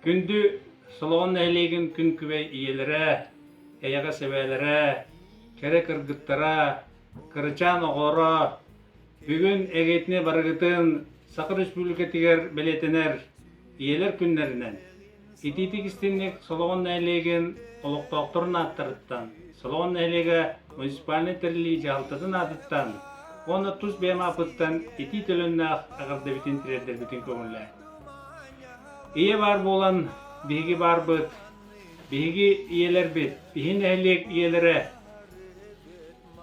Күндү Солоҕон нэһилиэгин күн күбэй ийэлэрэ, эйэҕэс эбээлэрэ, кэрэ кыргыттара, кырачаан оҕолоро бүгүн эҕиэтини барыгытын Саха Республикатыгар бэлиэтэнэр Ийэлэр күннэринэн итиитик истинник Солоҕон нэһилиэгин олохтоохторун ааттарыттан, Солоҕон нэһилиэгэ муниципальнай тэриллии дьаһалтатын аатыттан уонна тус бэйэм ааппыттан итии төлөннөөх эҕэрдэбитин тириэрдэрбитин көҥүллээ. Ийэ баар буолан биһиги баарбыт, биһиги ийэлэрбит, биһи нэһилиэк ийэлэрэ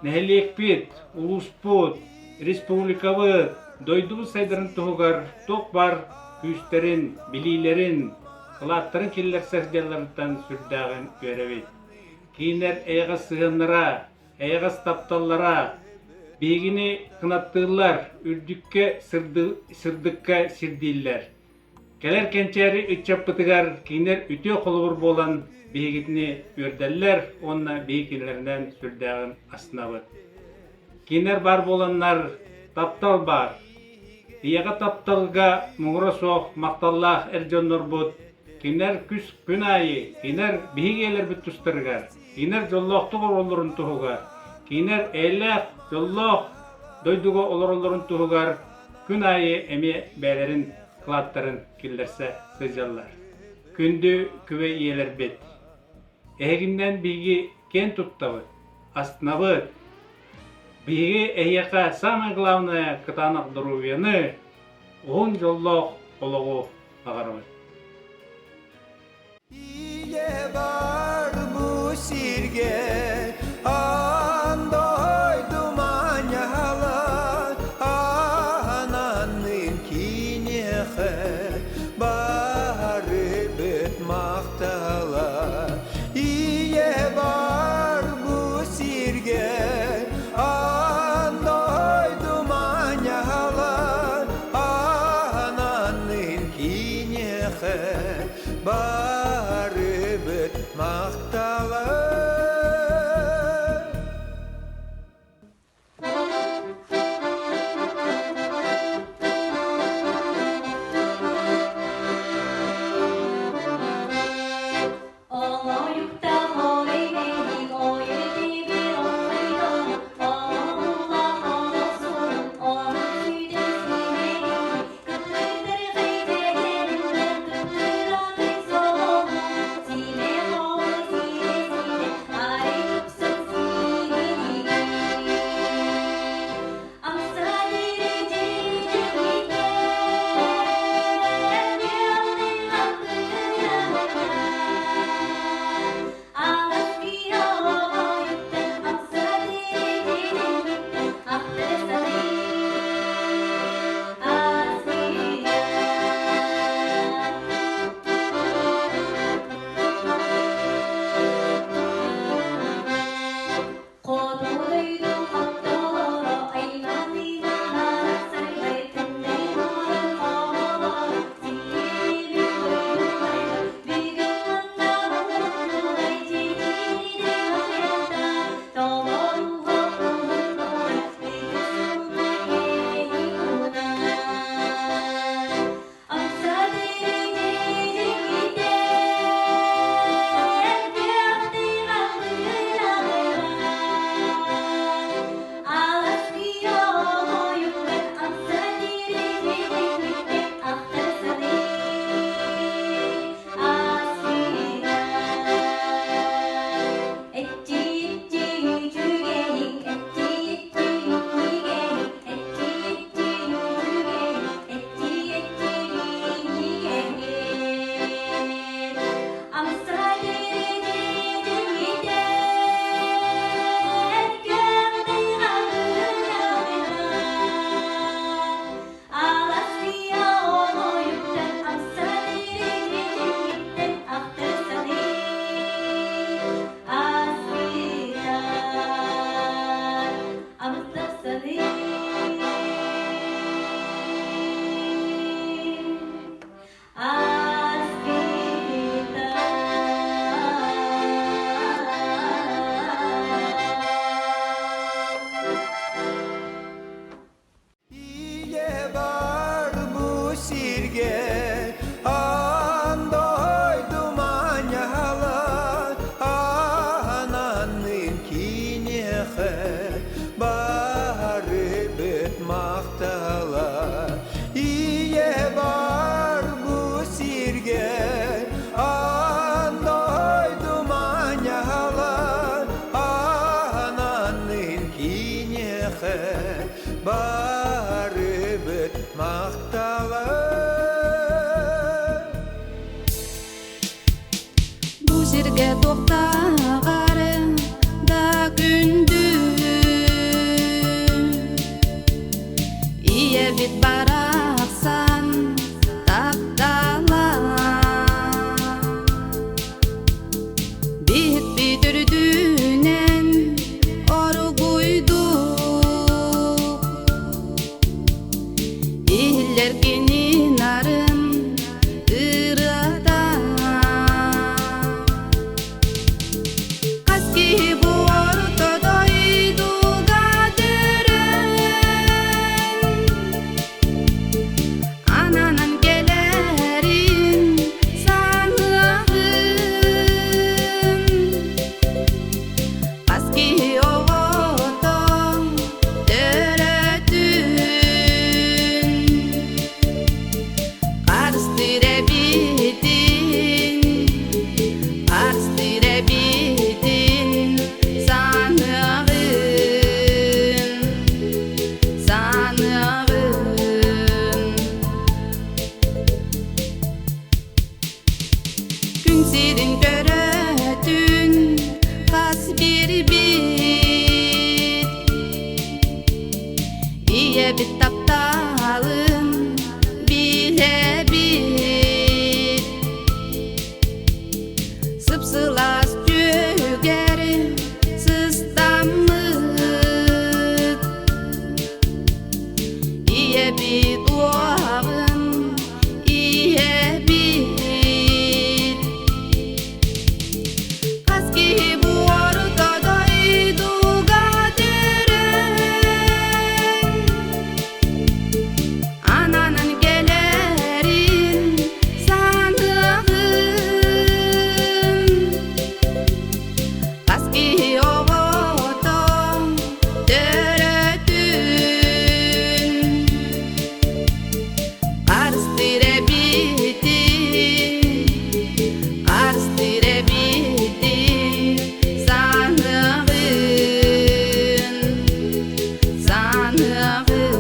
Нэһилиэкпит, улууспут, республикабыт, дойдубут сайдарын туһугар туох баар күүстэрин, билиилэрин, кылааттарын киллэрсэ сылдьалларыттан сүрдээҕин үөрэбит. Кинилэр эйэҕэс сыһыаннара, эйэҕэс тапталлара биһигини кынаттыыллар, үрдүккэ, сырдыкка сирдииллэр. Кэлэр кэнчээри ыччаппытыгар кинилэр үтүө холобур буолан биһигитини үөрдэллэр уонна биһи кинилэринэн сүрдээҕин астынабыт. Кинилэр баар буоланнар таптал баар. Ийэҕэ тапталга муҥура суох махталлаах эр дьоннорбут кинилэр күс күн аайы кинилэр биһиги ийэлэрбит тустарыгар, кинилэр дьоллоохтук олороллорун туһугар, кинилэр эйэлээх, дьоллоох дойдуга олороллорун туһугар күн аайы эмиэ бэйэлэрин кылааттарын киллэрсэ сылдьаллар. Күндү күбэй ийэлэрбит! Эһигиннэн биһиги киэн туттабыт, астынабыт. Биһиги эһиэхэ самое главное кытаанах доруобуйаны, уһун дьоллоох олоҕу баҕарабыт. Ийэ бар бу сиргэ аан дойду манньала аананнын киниэхэ барыбыт махтала Ийэ бар бу сиргэ аан дойду манньала аананнын киниэхэ Барыбыт махтала. Сиргэ туохтааҕар да күндү Ийэбит барахсан таптала Биһикпит үрдүнэн оругуйдук Иһиллэр кини нарын ырыата Хас киһи бу орто дойдуга төрөөн Ананан кэлэрин саныаҕын Хас киһи оҕото төрөтүн Харыстыыр эбитин, харыстыыр эбитин саныаҕын, саныаҕын. Күн сирин көрөтүн хас биэрбит Ийэбит тапталын билэбит Сып-сылаас түөһүгэр сыстаммыт Ийэбит уоҕун иһэбит Хас киһи буорта дойдуга төрөөн Ананан кэлэрин саныаҕын Хас киһи оҕото төрөтүн Харыстыыр эбитин, харыстыыр эбитин саныаҕын, саныаҕын.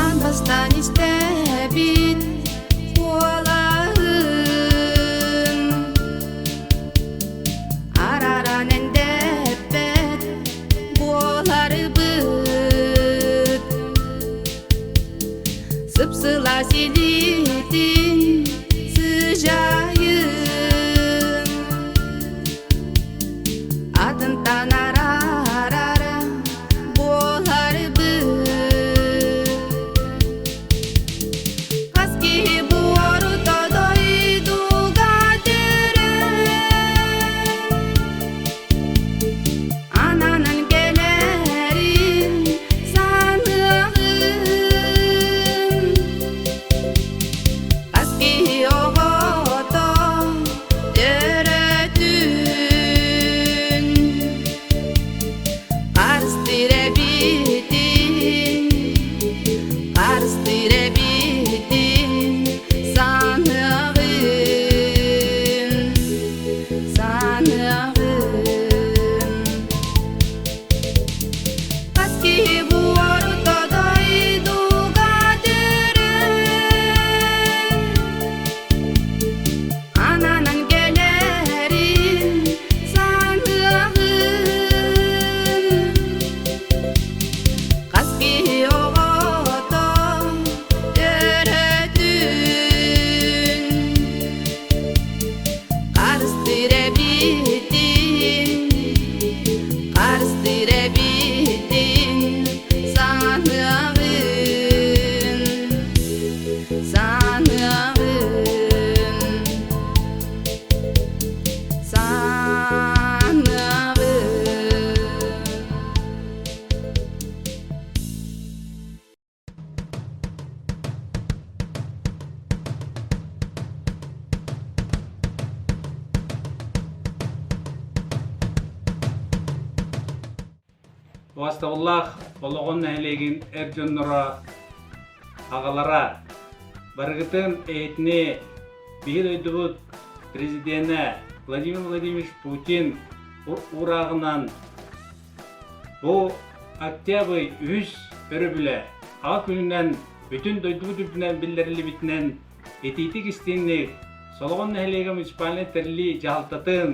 Аан бастаан истэбит куолаһын Араран эндэппэт буоларбыт Сып-сылаас илиитин сыдьаайын Атынтан араарар буоларбыт Хас киһи буорта дойдуга төрөөн Ананан кэлэрин саныаҕын. Убастабыллаах Олоҕун нэһилиэгин эр дьонноро, аҕалара, барыгытын эһитини биһи дойдубут президенэ Владимир Владимирович Путин уурааҕынан бу октябрь үһүс өрөбүлэ Аҕа күнүнэн бүтүн дойдубут үрдүнэн биллэриллибитинэн итиитик-истиҥник Солоҕон нэһилиэгэ муниципальнай тэриллии дьаһалтатын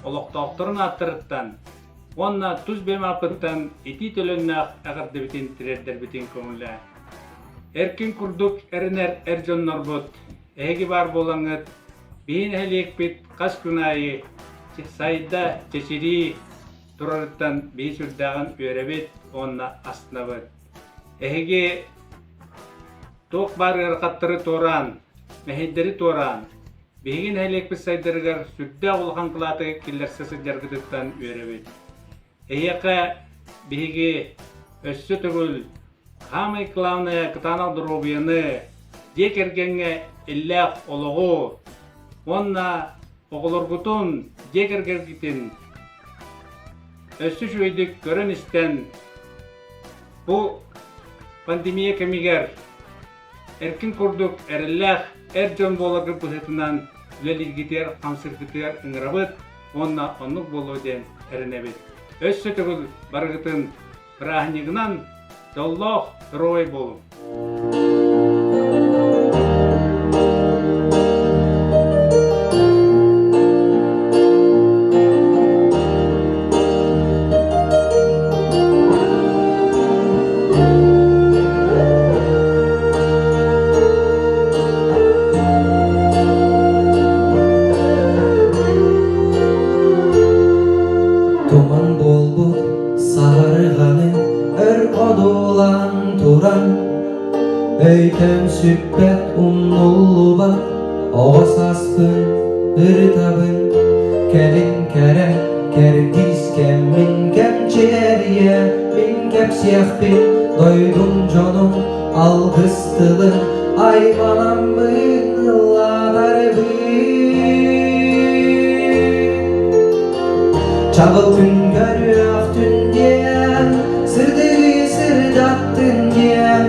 олохтоохторун ааттарыттан уонна тус бэйэм ааппыттан итии төлөннөөх эҕэрдэбитин тириэрдэрбитин көҥүллээ. Эркин курдук эрэнэр эр дьоннорбут, эһиги баар буолаҥҥыт, биһи нэһилиэкпит хас күн аайы сайда, чэчирии турарыттан биһи сүрдээҕин үөрэбит уонна астынабыт. Эһиги туох баар ыарахаттары туораан, мэһэйдэри туораан, Биһиги нэһилиэкпит сайдарыгар сүрдээх улахан кылааты киллэрсэ сылдьаргытыттан үөрэбит. Эһиэхэ биһиги өссө төгүл саамай главное кытаанах доруобуйаны, дьиэ кэргэҥҥэ иллээх олоҕу уонна оҕолоргутун, дьиэ кэргэргитин өссө үчүгэйдик көрөн-истэн бу пандемия кэмигэр Эркин курдук эрэллээх эр дьон буоларгыт быһыытынан үлэлииргитигэр, хамсыыргытыгар ыҥырабыт уонна оннук буолуо диэн эрэнэбит. Өссө төгүл барыгытын бырааһынньыгынан дьоллоох, доруобай буолуҥ! Туман буолбут саһарҕаны өр одуулаан туран Өйтөн сүппэт умнуллубат оҕо сааспын ырытабын Кэлин кэрэ кэрдиис кэммин кэмчиэрийэ мин кэпсиэхпин Дойдум дьонум алгыс тылын айманаммын ыллаатарбын Чаҕыл күн көрүөхтүн диэн сырдыгы сырдаттын диэн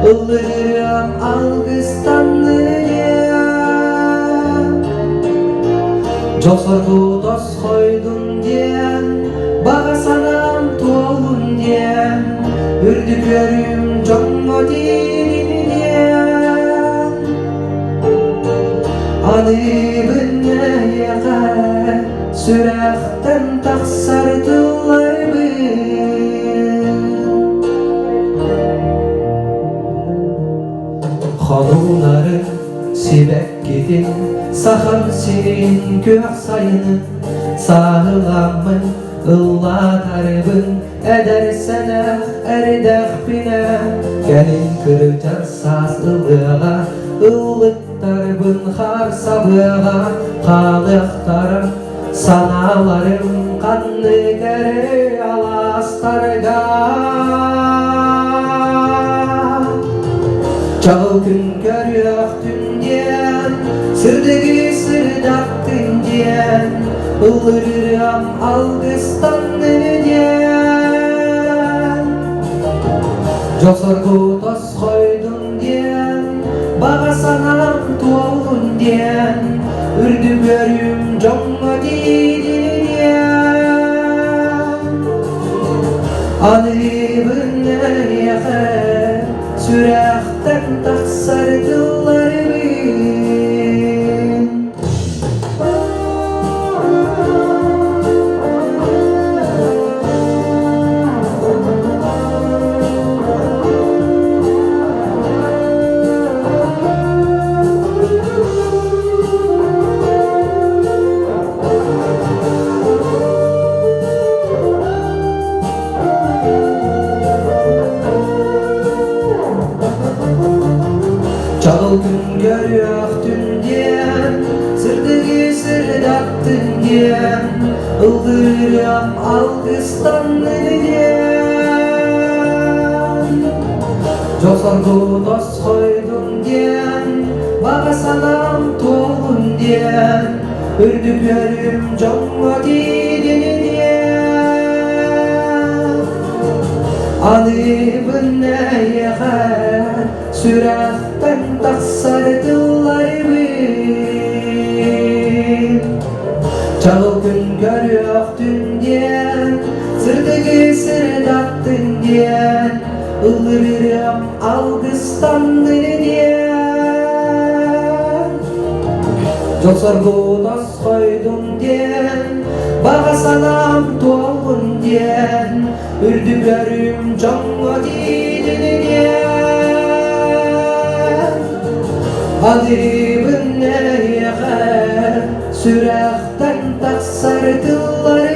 ыллыырыам алгыстанны диэн Дьол-соргу тосхойдун диэн баҕа санаам туоллун диэн үрдүк үөрүүм дьоҥҥо тиийдин диэн Аныыбын эйиэхэ сүрэхтэн тахсар тылларбын Хонуулары сибэккитин сахам сирин күөх сайынын сааһыламмын ыллаатарбын эдэр сэнэх эрдэхпинэ кэлин кырдьар саас ылыаҕа ыллыктарбын хаар сабыаҕа хаалыахтара санааларым ханнык эрэ алаастарга Чаҕыл күн көрүөхтүн диэн сырдыгы сырдаттын диэн ыллырыам алгыстаннын диэн Дьол-соргу тосхойдун диэн баҕа санаам туоллун диэн үрдүк үөрүүм дьоҥҥо тиийдин диэн Аныыбын эйиэхэ сүрэхтэн тахсар тылларбын Чаҕыл күн көрүөхтүн диэн, сырдыгы сырдаттын диэн, ыллыырыам алгыстаннын диэн. Дьол-соргу тосхойдун диэн, баҕа санаам туоллун диэн, үрдүк үөрүүм дьоҥҥо тиийдин диэн. Аныыбын эйиэхэ сүрэхтэн тахсар тылларбын Чаҕыл күн көрүөхтүн диэн, сырдыгы сырдаттын диэн, ыллырыам алгыстаннын диэн. Дьол-соргу тосхойдун диэн, баҕа санаам туоллун диэн, үрдүк өрүм дьоҥҥо тиийдин диэн. Аныыбын эйиэхэ сүрэхтэн тахсар тыллар.